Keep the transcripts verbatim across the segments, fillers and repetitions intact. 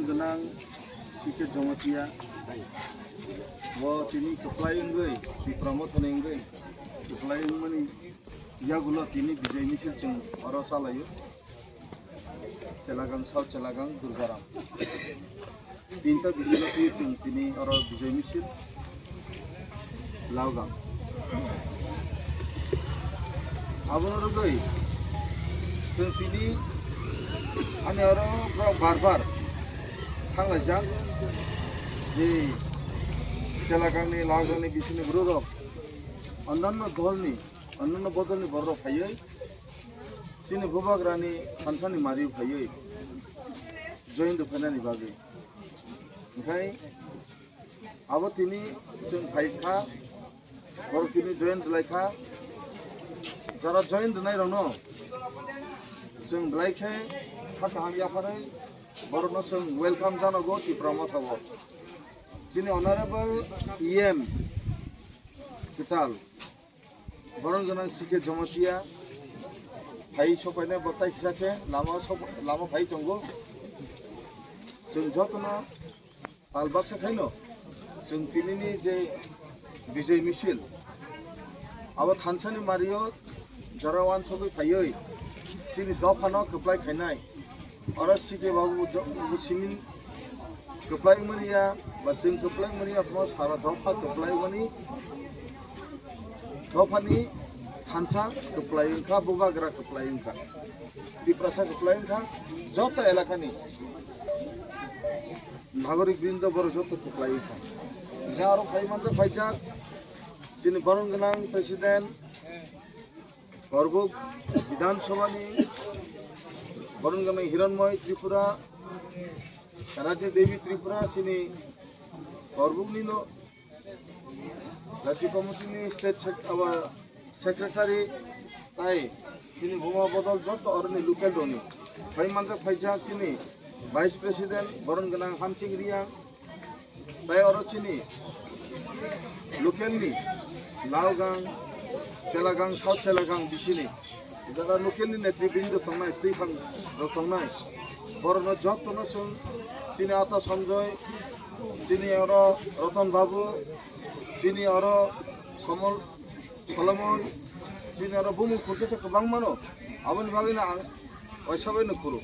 Gwnang C K Jamatia bo tini kwplai wngwi, Tipra Mothani wngwi kwplai wngmani yagulo tini bijai misil chwng oro chalaio. Chelagang South, Chelagang Durgaram. Tinta bijai twi chwng tini oro bijai misil Laogang. Abono rwgwi chwng tini ani oro borok bar bar thanglaijak, je Chelagangni, Laogangni bisingni bororok, onnanno dolni, onnanno bodolni bororok phaiwi chini bubagrani thansani mario phaiwi join rwphainani bagwi. Hwnkhe abo tini chwng phai kha, borok tini join rwlai kha. Jara join rwnairokno chwng belai khe kha kaham yapharwi borokno chwng welcome janogo Tipra Mothao. Chini Honorable E M Kital, Boron Gwnang C K Jamatia phai sokpainai bo tai kisa khe lama sok-, lama phai tongo. Chwng jotono tal baksa khaino chwng tinini je bijai misil abo thansani mario jora wansogwi phaiwi chini dophano kwplai khainai. Oro C K babu jo-, bo simin kwplai wngmani ya, ba chwng kwplai wngmani ya, phano sara dopha kwplai wngmani, dophani thansa kwplai wngkha, bubagra kwplai wngkha, Tiprasa kwplai wngkha, joto elakani nagorik brindo borok joto kwplai wngkha. Hingkhe aro phai manjak phaijak chini Boron Gwnang President, Korbuk Bidhan Sabhani Boron Gwnang Hiranmoy Tripura, Rajya Devi Tripura, chini Korbuknino Rajya Committee ni State Sec-, aba Secretary, tai chini buma bodol joto oroni local roni. Phai manjak phaijak chini Vice President Boron Gwnang Hamsing Reang, tai oro chini local ni Laogang, Chelagang, South Chelagang bisini jara local ni netribrinda tongnai, twiphang rok tongnai, borokno jotono chwng chini ata Sanjoy, chini oro Ratan Babu, chini oro Somol, Solomon, chini oro bumung khurkhe kwbang mano. Aboni bagwino ang waisa bai no kuru.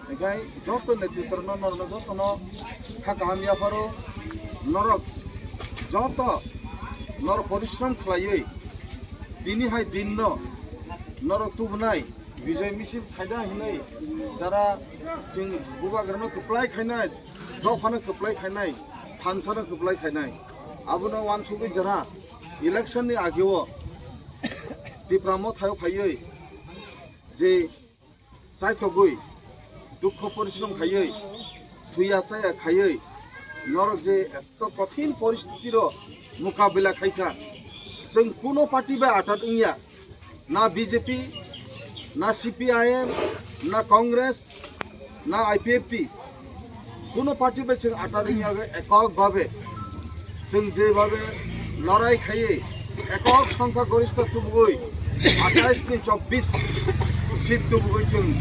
Hinkhe joto netrito rokno norokno jotono kha kaham yapharo, norok joto norok porishrom khlaiwi tini hai dinno norok tubunai bijay misil khaida hinwi jara chwng bubagrano kwplai khainai, dophano kwplai khainai, thansano kwplai khainai, abono wansugwi jara election ni ageo Tipra Mothao phaiwi je chaitogwi, dukho porishrom khaiwi, thuya chaya khaiwi, norok je eto kothin poristiti ro mukabila khaikha, chwng kuno party bai atat wngya, na B J P, na C P I M, na Congress, na I P F T, kuno party bai chwng atat wngya ekok babe. Chwng jebhabe lorai khaiwi ekok songkha gorista tubugwi athais ni chobbish seat tubugwi chwng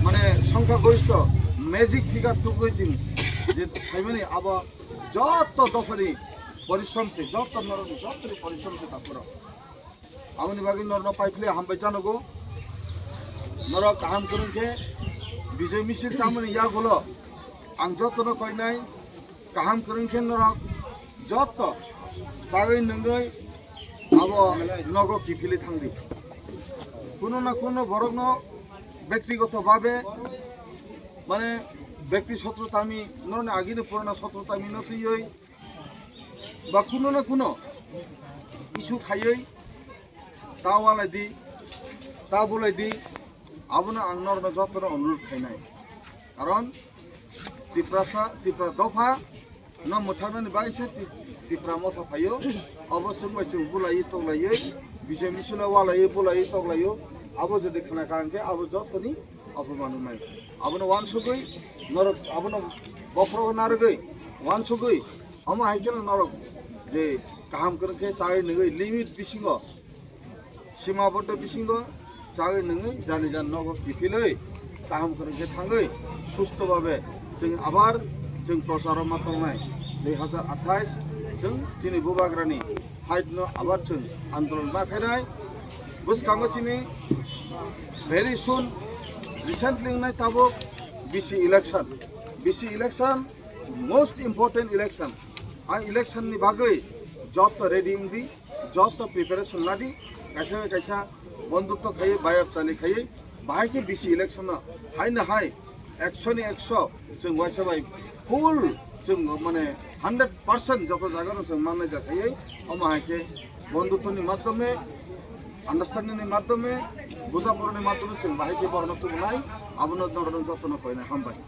mane songkha gorista magic figure tubugwi chwng je phaimani abo joto dophani porishrom se, joto norokni jotoni porishrom se takhoro. Aboni bagwi norokno paiphle hambai janogo. Norok kaham kwrwng khe bijay misil chamani yagulo ang jotono koinai. Kaham kwrwng khe norok joto chagwi nungwi abo nogo kiphilwi thangdi. Kuno na kuno borokno bektigoto babe mane bekti sotrotami norokni agini purana sotrotami no twiwi ba kuno na kuno issue khaiwi ta walai di, ta bulai di, abono ang norokno jotono onurodh khainai. Karon Tiprasa, Tipra dopha no mwthaknani bagwi se Ti-, Tipra Motha phaio. Obo chwng bai chwng bulaiwi toklaiwi, bijai misilo walaiwi bulaiwi toklaio. Abo jodi khna kha hwnkhe abo jotoni opoman wngnai. Abono wansugwi norok abono bokhorogo narwgwi wansugwi omo hai kheno norok je kaham kwrwng khe chai nungwi limit bisingo, simaboddo bisingo chagwi nungwi jani jani nogo kiphilwi kaham kwrwng khe thangwi sustho babe chwng abar chwng procharo ma tongnai. Dui hazar athais chwng chini bubagrani fight no abar chwng andolon ma khainai. Bwskango chini very soon recently wngnai tabuk B C election. B C election most important election. Ang election ni bagwi joto ready wngdi, joto preparation ladi, kaisa bai kaisa bondhutto khaiwi, bayap chali khaiwi, bahai khe B C election no hai na hai ekso ni ekso chwng waisa bai full chwng mane hundred percent joto jaga no chwng mannai ja khaiwi, omo hai khe bondhutto ni madhyome, understanding ni madhyome, bujapura ni madhyome chwng bahai khe bohrok no tubunai, abono norok joto no koinai hambai.